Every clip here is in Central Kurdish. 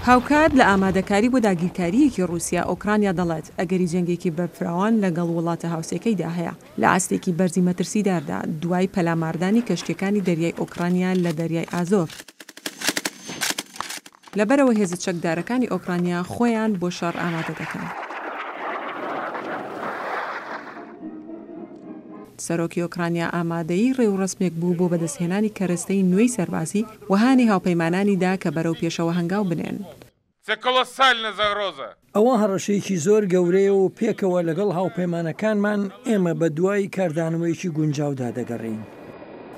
هاوکات لە ئامادەکاری بۆ داگیرکارییەکی ڕووسیا، ئۆکرانیا دەڵێت، ئەگەری جەنگێکی بەرفراوان لەگەڵ وڵاتە هاوسێکەیدا هەیە لە ئاستێکی بەرزی مەترسیداردا دوای پەلاماردانی کەشتییەکانی دەریای ئۆکرانیا لە دەریای ئازۆڤ. لەبەرئەوە هێزە چەکدارەکانی ئۆکرانیا خۆیان بۆ شەڕ ئامادە دەکەن. سەرۆکی ئۆکرانیا ئامادەی ڕێوڕەسمێک بوو بۆ بەدەستهێنانی کەرەستەی نوێی سەربازی و هانی هاوپەیمانانی دا کە بەرەو پێشەوە هەنگاو بنێن. ئەوە هەڕەشەیەکی زۆر گەورەیە و پێکەوە لەگەڵ هاوپەیمانەکانمان ئێمە بەدوای کاردانەوەیەکی گونجاودا دەگەڕێین.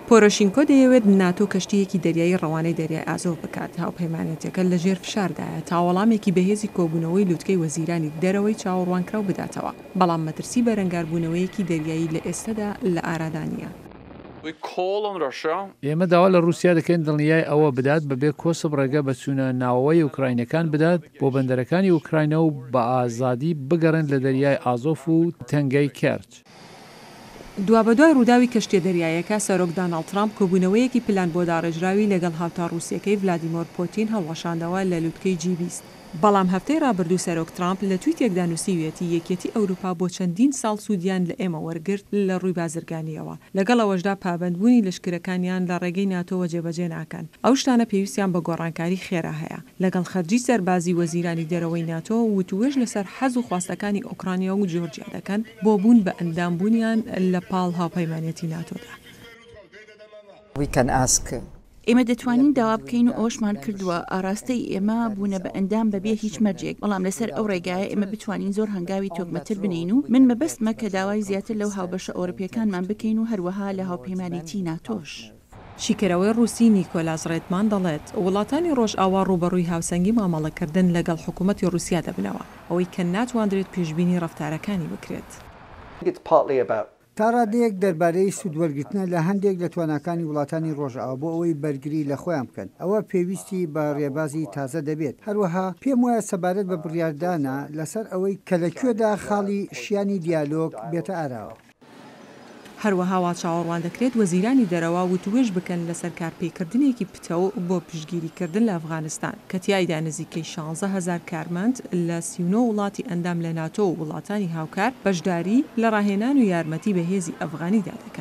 پۆرۆشینکۆ دەیەوێت ناتۆ کەشتییەکی دەریایی ڕەوانەی دەریای ئازۆڤ بکات، هاوپەیمانێتیەکە لەژێر فشاردایە تا وەڵامێکی بەهێزی کۆبوونەوەی لوتکەی وەزیرانی دەرەوەی چاوەڕوانکراو بداتەوە، بەڵام مەترسی بەرەنگاربوونەوەیەکی دەریایی لە ئێستەدا لە ئارادا نییە. ئێمە داوا لە ڕووسیا دەکەین دڵنیای ئەوە بدات بەبێ کۆسپ ڕێگە بە چوونە ناوەوەی ئۆکراینیەکان بدات بۆ بەندەرەکانی ئۆکراینا و بە ئازادی بگەڕێن لە دەریای ئازۆف و تەنگەی کێرچ. دوابەدوای ڕووداوی کەشتیە دەریاییەکە، سەرۆک داناڵد ترامپ کۆبوونەوەیەکی پلان بۆ داڕێژراوی لەگەڵ هاوتا ڕووسیەکەی ڤلادیمۆر پۆتین هەڵوەشاندەوە لە لوتکەی جی 20. بەڵام هەفتەی ڕابردوو سەرۆک ترامپ لە تویتێکدا نووسیویەتی یەکێتی ئەوروپا بۆ چەندین ساڵ سوودیان لە ئێمە وەرگرت لە ڕووی بازرگانییەوە، لەگەڵ ئەوەشدا پابەندبوونی لەشکرەکانیان لە ڕێگەی ناتۆوە جێبەجێ ناکەن. ئەو شتانە پێویستیان بە گۆڕانکاری خێرا هەیە. لەگەڵ خەرجی سەربازی وەزیرانی دەرەوەی ناتۆ وتووێژ لەسەر حەز و خواستەکانی ئۆکرانیا و جۆرجیا دەکەن بۆ بوون بە ئەندام بوونیان لە پاڵ هاوپەیمانێتی ناتۆدا. ئێمە دەتوانین داوا بکەین و ئەوەشمان کردووە، ئاراستەی ئێمە بوونە بە ئەندام بەبێ هیچ مەرجێک، بەڵام لەسەر ئەو ڕێگایە ئێمە بتوانین زۆر هەنگاوی تۆکمەتر بنێین و من مەبەستمە کە داوای زیاتر لەو هاوبەشە ئەوروپییەکانمان بکەین و هەروەها لە هاوپەیمانێتیی ناتۆش. شیکەرەوەی ڕووسی نیکۆلاس ڕێدمان دەڵێت، وڵاتانی ڕۆژئاوا ڕووبەڕووی هاوسەنگی مامەڵەکردن لەگەڵ حکوومەتی ڕووسیا دەبنەوە، ئەوەی کە ناتواندرێت پێشبینی ڕەفتارەکانی بکرێت. تا ڕادەیەک دەربارەی سوودوەرگرتنە لە هەندێک لە تواناکانی وڵاتانی ڕۆژئاوا بۆ ئەوەی بەرگری لە خۆیان بکەن، ئەوە پێویستی بە ڕێبازی تازە دەبێت. هەروەها پێم وایە سەبارەت بە بڕیاردانە لەسەر ئەوەی کە لە کوێدا خاڵی شیانی دیالۆگ بێتە ئاراوە. هەروەها وا چاوەڕوان دەکرێت وەزیرانی دەرەوە وتووێژ بکەن لەسەر کارپێکردنێکی پتەو بۆ پشتگیریکردن لە ئەفغانستان کە تیایدا نزیکەی 16 هەزار کارمەند لە 39 وڵاتی ئەندام لە ناتۆ و وڵاتانی هاوکار بەشداری لە ڕاهێنان و یارمەتی بە هێزی ئەفغانیدا دەکەن.